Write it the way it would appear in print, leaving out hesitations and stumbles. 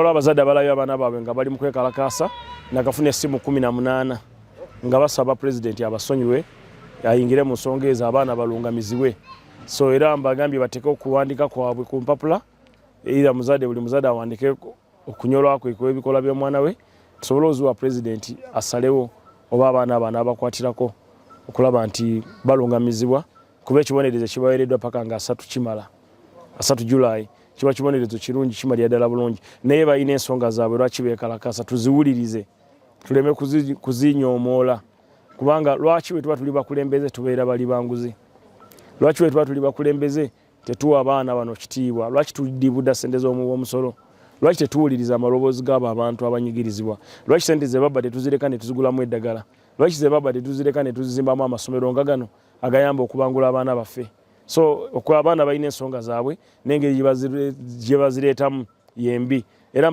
Waliwo abazadde abalabye abaana baabwe nga bali mu kwekalakaasa, nakafuna essimu 18 nga basaba pulezidenti abasonyiwe, ayingire mu nsonga ezo, abaana balungamizibwe. So era mbagambye bateeke okuwandika kwabwe ku mpapula, era muzadde, buli muzadde awandike okunyolwa kwe kw'ebikolwa by'omwana we, tusobole oziwa pulezidenti asalewo oba abaana abo anabakwatirako okulaba nti balungamizibwa, kuba ekibonerezo ekibaweereddwa paka nga 30 kimala, 30 July kiba kibonerezo kirungi, kimalira ddala bulungi. Naye balina ensonga zaabwe lwaki beekalakasa, tuziwulirize, tuleme kuzinyoomoola, kubanga lwaki bwe tuba tuli bakulembeze tubeera bali banguzi? Lwaki bwe tuba tuli bakulembeze tetuwa abaana bano kitiibwa? Lwaki tudibuda sente z'omuwa omusolo? Lwaki tetuwuliriza amaloboozi g'abo abantu abanyigirizibwa? Lwaki sente ze babba tetuzireka ne tuzigulamu eddagala? Lwaki ze babba tetuzireka ne tuzizimbamu amasomero nga gano agayamba okubangula abaana baffe? So okw abaana balina ensonga zaabwe n'engeri gye bazireetamu yembi.